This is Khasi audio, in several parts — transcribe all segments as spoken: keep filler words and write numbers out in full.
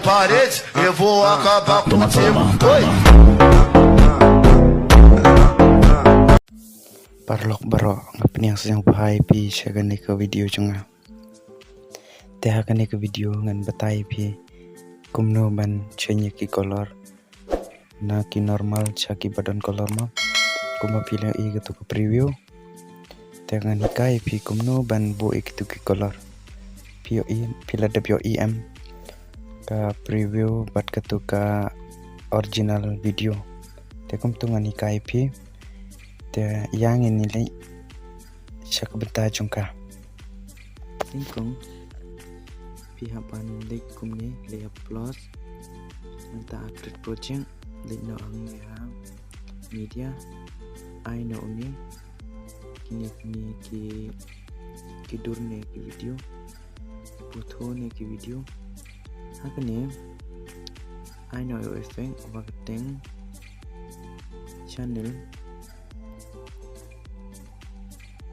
Paredes, eu vou acabar contigo. Oi! Paralok baroh, nga pdiang sngewbha ïa phi sha kane ka video jong nga. Te ha kane ka video ngan batai ïa phi kumno ban change ïa ki color na ki normal sha ki ba don color mo. Kumba phi la ïohi katu ka preview. Te ngan hikai ïa phi kumno ban buh ïa kitu ki color. Phi ïohi, phi la dep ïohi em ka preview bad katu ka original video. Te kumtu ngan hikai ïa phi. Te ïa ngin ïa leit sha ka bynta jong ka. Nyngkong phi hap ban leit kumne, leit ha plus. Nangta ha create project, leit noh hangne ha media. Ai noh une, kine kine ki, ki dur ne ki video, photo ne ki video. Ha kane ai noh ïa u effect uba kyrteng channel,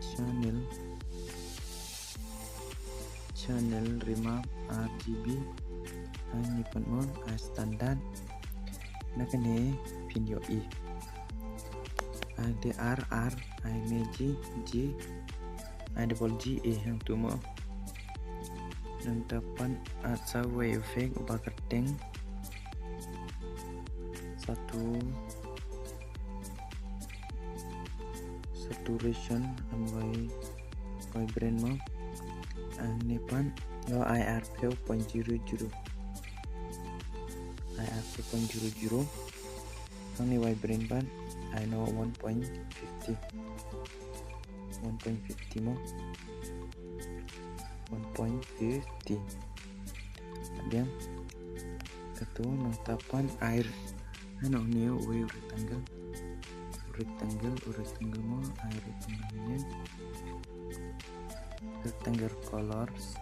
channel, channel remap R G B. Hangne pat mo, ai standard. Na kane phin ïohi ai de R R, ai ne G, G, ai double G A hangtu mo. Nangta pat add sa uwei u effect uba kyrteng satu, saturation, an wai, wai brand mo. Hangne pat ïa ai arphew point zero zero. Ai arphew point zero zero. Hangne wai brand pat ai noh one point fifty. One point fifty mo. One point fifty. Biang. Katu nangta pat ai, ai noh une uwei u rectangle. Rectangle, u rectangle mo, ai rectangle ne. Rectangle colors.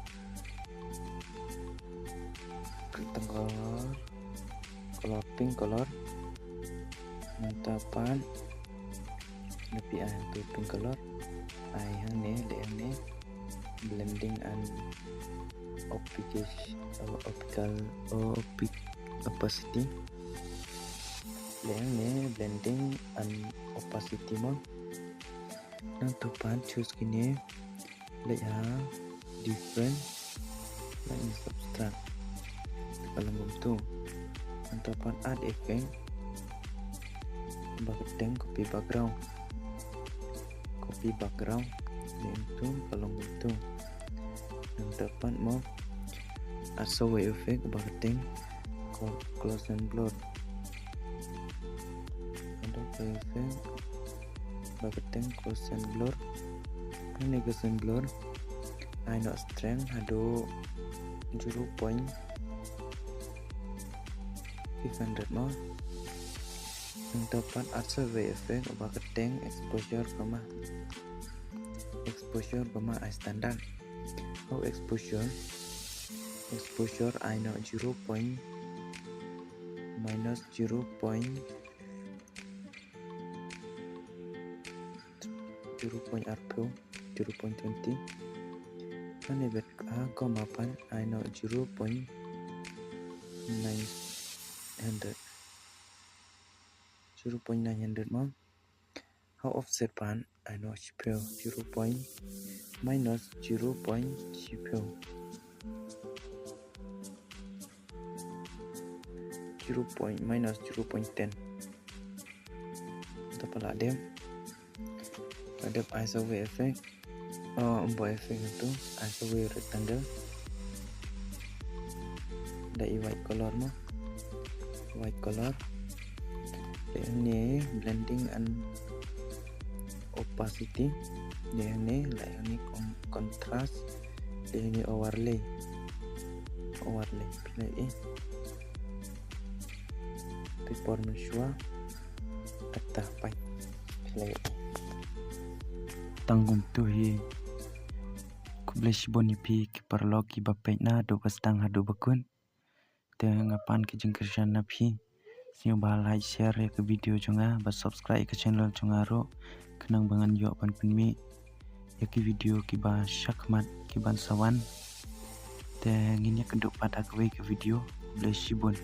Rectangle color, pink color. Nangta pat, lada phi ai hangtu pink color, ai hangne, leh hangne, blending and opacitation, uh, optical, opac-, opacity. Leh hangne, blending and opacity mo. Nangta pat choose kine, leh ha different, leh ha subtract. Ka long kumtu. Nangta pat add effect, ba kyrteng copy background. Copy background. Leh kumtu, ka long kumtu. Nangta pat mo, add sa uwei u effect ba kyrteng Gau-, Gaussian blur. Add sa uwei u effect ba kyrteng Gaussian blur. Hangne Gaussian blur, ai noh strength haduh zero point five hundred mo. Nangta pat add sa uwei u effect ba kyrteng exposure comma. Exposure comma, ai standard. Hau exposure, exposure ai noh zero point, minus zero point, zero point arphew, zero point twenty. Hangne bad ha comma pat ai noh zero point nine hundred. Zero point nine hundred mo. Hau offset pat ai noh shiphew, zero point, minus zero point shiphew. Zero point, minus zero point ten. Nangta pat la dep, la dep ai sa uwei u effect. Oh, ym bun effect hangtu, ai sa uwei u rectangle. Da i white color mo. White color. Leh hangne blending and opacity. Leh hangne, leh hangne con-, contrast. Leh hangne overlay. Overlay. Phi leh i. Phi por mynshuwa. Kata pat. Phi leh i. Tang kumtu hi. Khublei shibun ïa phi ki paralok kiba peit naduh ba sdang haduh ba kut. Te nga pan ka jingkyrshan na phi. Sngewbha like, share ïa ka video jong nga, bad subscribe ïa ka channel jong nga ruh, khnang ba ngan ïoh ban pynmih ïa ki video kiba shakhmat, kiban sa wan. Te ngin ïa kynduh pat ha kawei ka video. Khublei shibun.